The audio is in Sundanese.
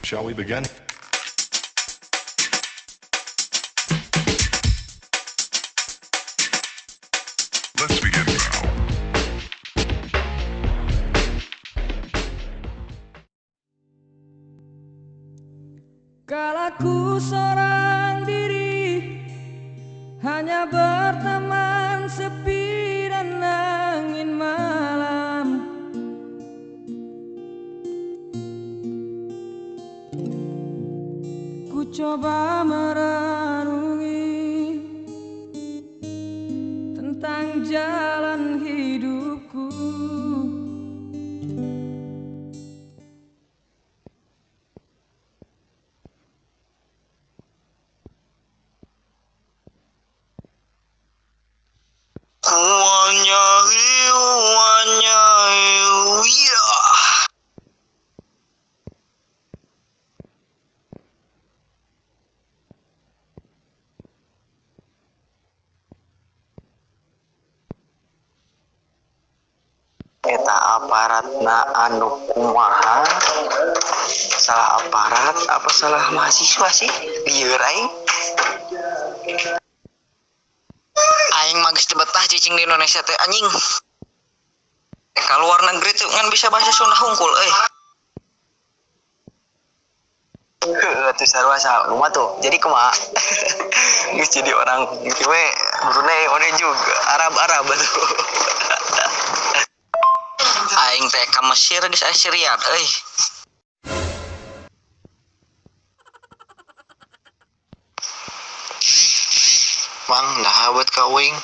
Shall we begin? Let's begin now. Kalau ku seorang diri, hanya berteman sepi dan angin malam. Ku coba merenungi tentang jalan hidupku. Eta aparatna anu kumaha, salah aparat apa salah mahasiswa sih, lieur aing. Aing mah geus teu betah cicing di Indonesia teh anjing. Ka luar negeri tuh ngan bisa bahasa Sunda hungkul euy. Heuh atuh sarua saha kumaha tuh, jadi kumaha? Geus jadi orang we Brunei one juga Arab-Arab atuh. Aing teh ka Mesir geus aya Syria euy. Mang, naha buat ka uing?